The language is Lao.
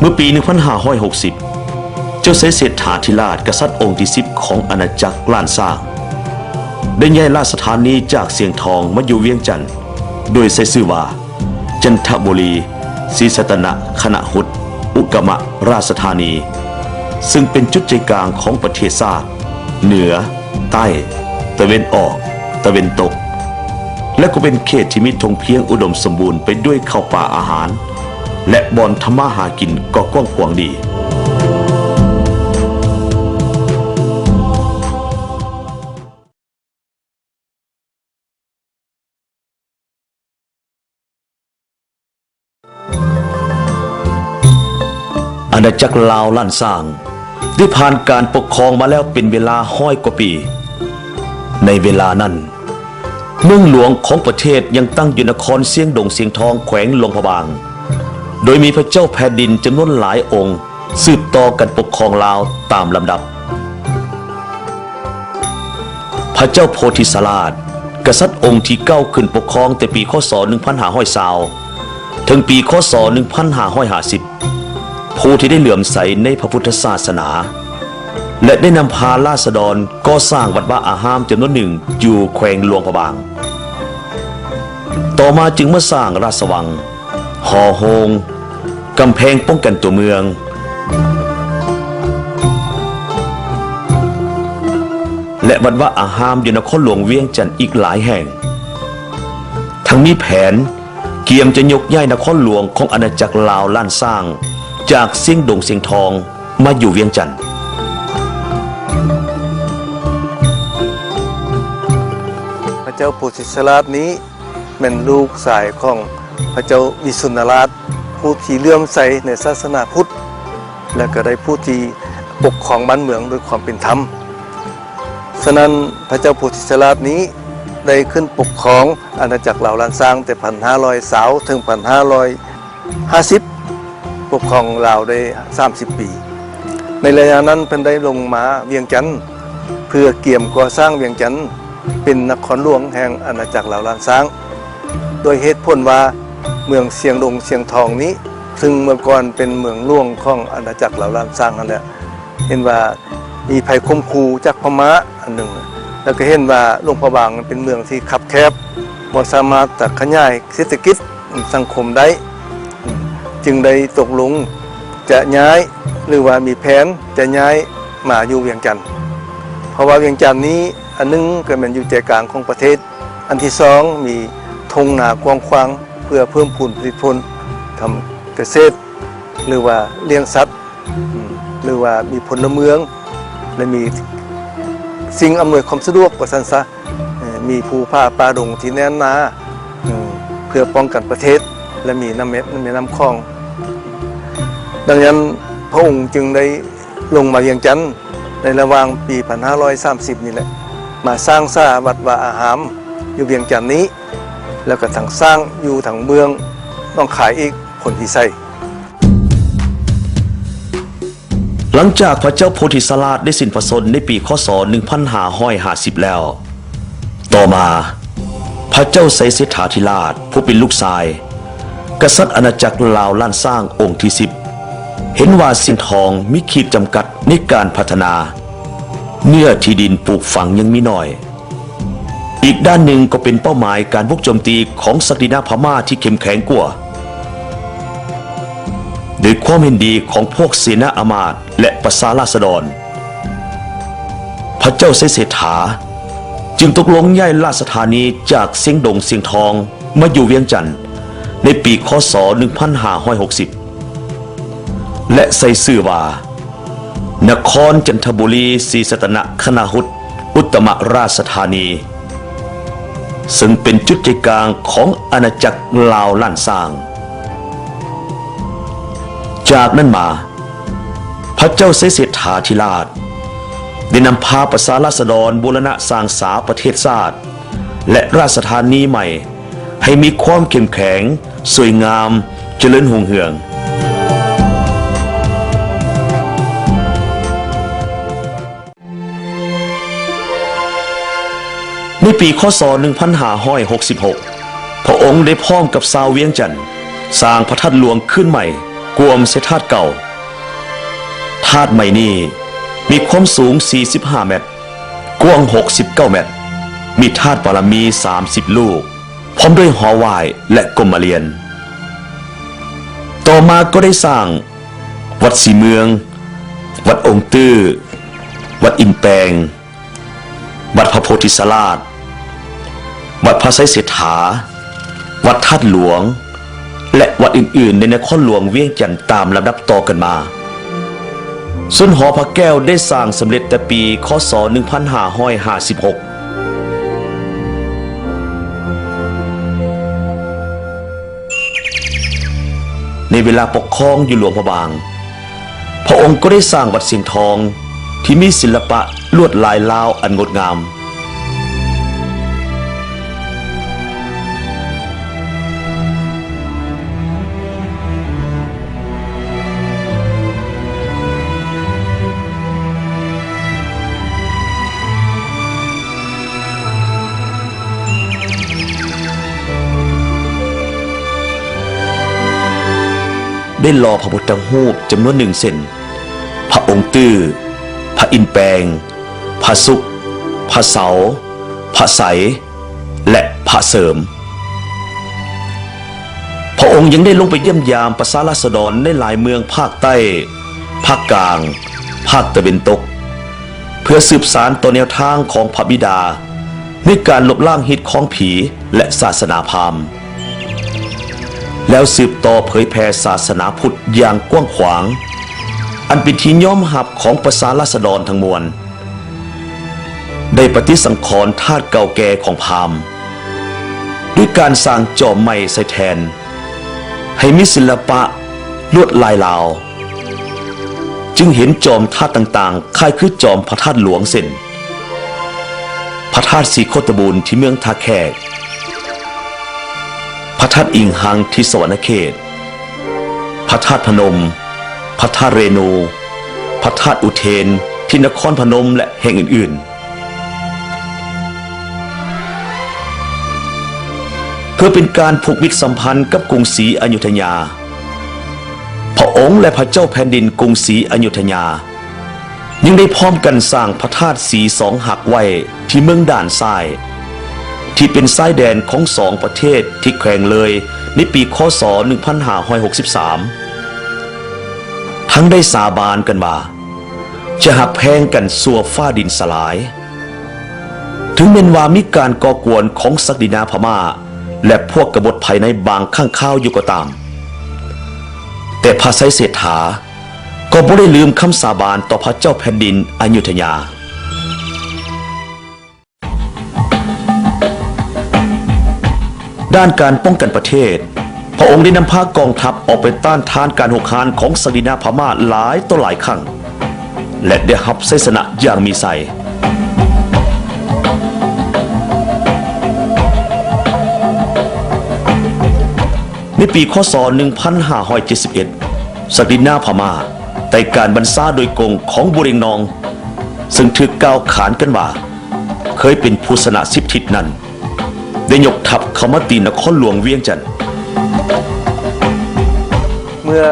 ເມື່ອປີໜຶ່ງພັນຫ້າຮ້ອຍຫົກສິບ ເຈົ້າໄຊເສດຖາທິລາດ ກະສັດອົງທີສິບຂອງອານາຈັກລ້ານຊ້າງ ໄດ້ຍ້າຍລາຊະທານີຈາກຊຽງທອງມາຢູ່ວຽງຈັນ ໂດຍໃຊ້ຊື່ວ່າ ຈັນທະບູລີ ສີສັດຕະນະຄະນະຫຸດ ອຸກະມະລາຊະທານີ ເຊິ່ງເປັນຈຸດໃຈກາງຂອງປະເທດຊາດ ເໜືອ ໃຕ້ ຕາເວັນອອກ ຕາເວັນຕົກ ແລະ ກໍເປັນເຂດທີ່ມີທົ່ງພຽງອຸດົມສົມບູນໄປດ້ວຍເຂົ້າປາອາຫານ ແລະ ບ່ອນທຳມາຫາກິນກໍກວ້າງຂວາງດີ. ອານາຈັກລາວລ້ານຊ້າງ ໄດ້ຜ່ານການປົກຄອງມາແລ້ວເປັນເວລາຮ້ອຍກວ່າປີ. ໃນເວລານັ້ນ ເມືອງຫຼວງຂອງປະເທດຍັງຕັ້ງຢູ່ນະຄອນຊຽງດົງຊຽງທອງ ແຂວງຫຼວງພະບາງ, ໂດຍມີພະເຈົ້າແຜ່ນດິນຈຳນວນຫຼາຍອົງ ສືບຕໍ່ກັນປົກຄອງລາວຕາມລຳດັບ. ພະເຈົ້າໂພທິສະຫຼາດ ກະສັດອົງທີເກົ້າ ຂຶ້ນປົກຄອງແຕ່ປີ ຄ.ສ. ໜຶ່ງພັນຫ້າຮ້ອຍຊາວ ເຖິງປີ ຄ.ສ. ໜຶ່ງພັນຫ້າຮ້ອຍຫ້າສິບ ຜູ້ທີ່ໄດ້ເຫຼື້ອມໃສໃນພະພຸດທະສາສະໜາ ແລະ ໄດ້ນຳພາລາຊະດອນກໍ່ສ້າງວັດວາອາຮາມຈຳນວນໜຶ່ງຢູ່ແຂວງຫຼວງພະບາງ. ຕໍ່ມາຈຶ່ງມາສ້າງລາຊະວັງ, ຫໍໂຮງ, ກຳແພງປ້ອງກັນຕົວເມືອງ ແລະ ວັດວາອາຮາມຢູ່ນະຄອນຫຼວງວຽງຈັນອີກຫຼາຍແຫ່ງ, ທັງມີແຜນກຽມຈະຍົກຍ້າຍນະຄອນຫຼວງຂອງອານາຈັກລາວລ້ານຊ້າງ ຈາກຊຽງດົງຊຽງທອງ ມາຢູ່ວຽງຈັນ. ພະເຈົ້າໂພທິສະຫຼາດນີ້ແມ່ນລູກຊາຍຂອງພະເຈົ້າວິສຸນນະລາດ ຜູ້ທີ່ເຫຼື້ອມໃສໃນສາສະໜາພຸດ ແລະ ກໍໄດ້ຜູ້ທີ່ປົກຄອງບ້ານເມືອງດ້ວຍຄວາມເປັນທຳ. ສະນັ້ນ ພະເຈົ້າໂພທິສະຫຼາດນີ້ໄດ້ຂຶ້ນປົກຄອງອານາຈັກລາວລ້ານຊ້າງແຕ່ພັນຫ້າຮ້ອຍຊາວ ເຖິງພັນຫ້າຮ້ອຍ ຫ້າສິບ ປົກຄອງລາວໄດ້ສາມສິບປີ. ໃນໄລຍະນັ້ນເພິ່ນໄດ້ລົງມາວຽງຈັນ ເພື່ອກຽມກໍ່ສ້າງວຽງຈັນເປັນນະຄອນຫຼວງແຫ່ງອານາຈັກລາວລ້ານຊ້າງ ໂດຍເຫດຜົນວ່າເມືອງຊຽງດົງຊຽງທອງນີ້ ຊຶ່ງເມື່ອກ່ອນເປັນເມືອງຫຼວງຂອງອານາຈັກລາວລ້ານຊ້າງນັ້ນແຫຼະ ເຫັນວ່າມີໄພຂົ່ມຂູ່ຈາກພະມ້າອັນໜຶ່ງ ແລ້ວກໍເຫັນວ່າຫຼວງພະບາງເປັນເມືອງທີ່ຄັບແຄບ ບໍ່ສາມາດຈະຂະຫຍາຍເສດຖະກິດ ສັງຄົມໄດ້ ຈຶ່ງໄດ້ຕົກລົງຈະຍ້າຍ ຫຼືວ່າມີແຜນຈະຍ້າຍມາຢູ່ວຽງຈັນ ເພາະວ່າວຽງຈັນນີ້ ອັນໜຶ່ງກໍແມ່ນຢູ່ໃຈກາງຂອງປະເທດ, ອັນທີສອງມີທົ່ງນາກວ້າງຂວາງ ເພື່ອເພີ່ມພູນຜະລິດຜົນ ທຳກະເສດ ຫຼືວ່າລ້ຽງສັດ ອືມ ຫຼືວ່າມີພົນລະເມືອງ ແລະ ມີສິ່ງອຳນວຍຄວາມສະດວກວ່າຊັ້ນຊະ ເອີ ມີພູຜາປ່າດົງທີ່ແໜ້ນໜາ ເອີ ເພື່ອປ້ອງກັນປະເທດ ແລະ ມີນ້ຳແມ່ ແມ່ນ້ຳຂອງ. ດັ່ງນັ້ນ ພະອົງຈຶ່ງໄດ້ລົງມາວຽງຈັນໃນລະຫວ່າງປີພັນຫ້າຮ້ອຍສາມສິບນີ້ແຫຼະ ມາສ້າງສາວັດວາອາຮາມຢູ່ວຽງຈັນນີ້ ແລ້ວກໍທັງສ້າງຢູ່ທາງເບື້ອງໜອງຄາຍອີກ ຜົນພິໄສ. ຫຼັງຈາກພະເຈົ້າໂພທິສະຫຼາດໄດ້ສິ້ນພະຊົນໃນປີ ຄ.ສ. ໜຶ່ງພັນຫ້າຮ້ອຍຫ້າສິບແລ້ວ, ຕໍ່ມາ ພະເຈົ້າໄຊເສດຖາທິລາດ ຜູ້ເປັນລູກຊາຍກະສັດອານາຈັກລາວລ້ານຊ້າງອົງທີສິບ ເຫັນວ່າຊຽງທອງມີຂີດຈຳກັດໃນການພັດທະນາເນື້ອທີ່ດິນປູກຝັງຍັງມີໜ້ອຍ. ອີກດ້ານໜຶ່ງກໍເປັນເປົ້າໝາຍການບຸກໂຈມຕີຂອງສັກດິນາພະມ້າທີ່ເຂັ້ມແຂງກວ່າ. ດ້ວຍຄວາມເຫັນດີຂອງພວກເສນາອາມາດ ແລະ ປະຊາລາຊະດອນ, ພະເຈົ້າໄຊເສດຖາຈຶ່ງຕົກລົງຍ້າຍລາຊະທານີຈາກຊຽງດົງຊຽງທອງມາຢູ່ວຽງຈັນໃນປີ ຄ.ສ. ໜຶ່ງພັນຫ້າຮ້ອຍຫົກສິບ ແລະ ໃສ່ຊື່ວ່າ ນະຄອນຈັນທະບູລີ ສີສັດຕະນະຄະນະຫຸດ ອຸດຕະມະລາຊະທານີ ເຊິ່ງເປັນຈຸດໃຈກາງຂອງອານາຈັກລາວລ້ານຊ້າງ. ຈາກນັ້ນມາ ພະເຈົ້າໄຊເສດຖາທິລາດ ໄດ້ນຳພາປະຊາລາຊະດອນບູລະນະສ້າງສາປະເທດຊາດ ແລະ ລາຊະທານີໃໝ່ ໃຫ້ມີຄວາມເຂັ້ມແຂງ, ສວຍງາມ, ຈະເລີນຮຸ່ງເຮືອງ. ໃນປີ ຄ.ສ. ໜຶ່ງພັນຫ້າຮ້ອຍຫົກສິບຫົກ ພະອົງໄດ້ພ້ອມກັບຊາວວຽງຈັນ ສ້າງພະທາດຫຼວງຄືນໃໝ່ ກວມໃສ່ທາດເກົ່າ. ທາດໃໝ່ນີ້ມີຄວາມສູງສີ່ສິບຫ້າແມັດ, ກວ້າງຫົກສິບເກົ້າແມັດ, ມີທາດປາລະມີສາມສິບລູກ, ພ້ອມດ້ວຍຫໍຫວ້າຍ ແລະ ກົມມະລຽນ. ຕໍ່ມາກໍໄດ້ສ້າງວັດສີເມືອງ, ວັດອົງຕື້, ວັດອິນແປງ, ວັດພະໂພທິສະຫຼາດ, ວັດພະໄຊເສດຖາ, ວັດທາດຫຼວງ ແລະ ວັດອື່ນໆ ໃນນະຄອນຫຼວງວຽງຈັນຕາມລຳດັບຕໍ່ກັນມາ. ສ່ວນຫໍພະແກ້ວໄດ້ສ້າງສຳເລັດແຕ່ປີ ຄ.ສ. ໜຶ່ງພັນຫ້າຮ້ອຍຫ້າສິບຫົກ. ໃນເວລາປົກຄອງຢູ່ຫຼວງພະບາງ, ພະອົງກໍໄດ້ສ້າງວັດຊຽງທອງ ທີ່ມີສິລະປະລວດລາຍລາວອັນງົດງາມ. ໄດ້ຫຼໍ່ພະພຸດທະຮູບຈຳນວນໜຶ່ງເຊັ່ນ ພະອົງຕື້, ພະອິນແປງ, ພະສຸກ, ພະເສົາ, ພະໄຊ ແລະ ພະເສີມ. ພະອົງຍັງໄດ້ລົງໄປຢ້ຽມຢາມປະຊາລາສະດອນໃນຫຼາຍເມືອງພາກໃຕ້, ພາກກາງ, ພາກຕາເວັນຕົກ ເພື່ອສືບສານຕໍ່ແນວທາງຂອງພະບິດາໃນການລົບລ້າງຮີດຄອງຜີ ແລະ ສາສະໜາພາມ, ແລ້ວສືບຕໍ່ເຜີຍແຜ່ສາສະໜາພຸດຢ່າງກວ້າງຂວາງ, ອັນເປັນທີ່ຍອມຮັບຂອງປະຊາລາສະດອນທັງມວນ. ໄດ້ປະຕິສັງຂອນທາດເກົ່າແກ່ຂອງພາມ ດ້ວຍການສ້າງຈອມໄມ້ໃສ່ແທ່ນ ໃຫ້ມີສິລະປະລວດລາຍລາວ, ຈຶ່ງເຫັນຈອມທາດຕ່າງໆ ຄ້າຍຄືຈອມພະທາດຫຼວງ ເຊັ່ນ ພະທາດສີໂຄດຕະບູນທີ່ເມືອງທ່າແຂກ, ພະທາດອີງຮັງທີ່ສະຫວັນນະເຂດ, ພະທາດພະນົມ, ພະທາດເຣນູ, ພະທາດອຸເທນທີ່ນະຄອນພະນົມ ແລະ ແຫ່ງອື່ນໆ. ເພື່ອເປັນການຜູກມິດສຳພັນກັບກຸງສີອະຍຸດທະຍາ, ພະອົງ ແລະ ພະເຈົ້າແຜ່ນດິນກຸງສີອະຍຸດທະຍາ ຍັງໄດ້ພ້ອມກັນສ້າງພະທາດສີສອງຫັກໄວ້ທີ່ເມືອງດ່ານຊາຍ ທີ່ເປັນຊາຍແດນຂອງສອງປະເທດທີ່ແຂວງເລີຍໃນປີ ຄ.ສ. ໜຶ່ງພັນຫ້າຮ້ອຍຫົກສິບສາມ ທັງໄດ້ສາບານກັນວ່າ ຈະຮັກແພງກັນຊົ່ວຟ້າດິນສະຫຼາຍ. ເຖິງແມ່ນວ່າມີການກໍ່ກວນຂອງສັກດິນາພະມ້າ ແລະ ພວກກະບົດພາຍໃນບາງຄັ້ງຄາວຢູ່ກໍຕາມ, ແຕ່ພະໄຊເສດຖາກໍບໍ່ໄດ້ລືມຄຳສາບານຕໍ່ພະເຈົ້າແຜ່ນດິນອະຍຸດທະຍາ. ດ້ານການປ້ອງກັນປະເທດ, ພະອົງໄດ້ນຳພາກອງທັບອອກໄປຕ້ານທານການຮຸກຮານຂອງສັກດິນາພະມ້າຫຼາຍຕໍ່ຫຼາຍຄັ້ງ ແລະ ໄດ້ຮັບໄຊຊະນະຢ່າງມີໄຊ. ໃນປີ ຄ.ສ. ໜຶ່ງພັນຫ້າຮ້ອຍເຈັດສິບເອັດ ສັກດິນາພະມ້າ ໃຕ້ການບັນຊາໂດຍກົງຂອງບູເຣງນອງ ເຊິ່ງຖືກກ່າວຂານກັນວ່າ ເຄີຍເປັນຜູ້ຊະນະສິບທິດນັ້ນ ໄດ້ຍົກທັບເຂົ້າມາຕີນະຄອນຫຼວງວຽງຈັນ. ເມື່ອ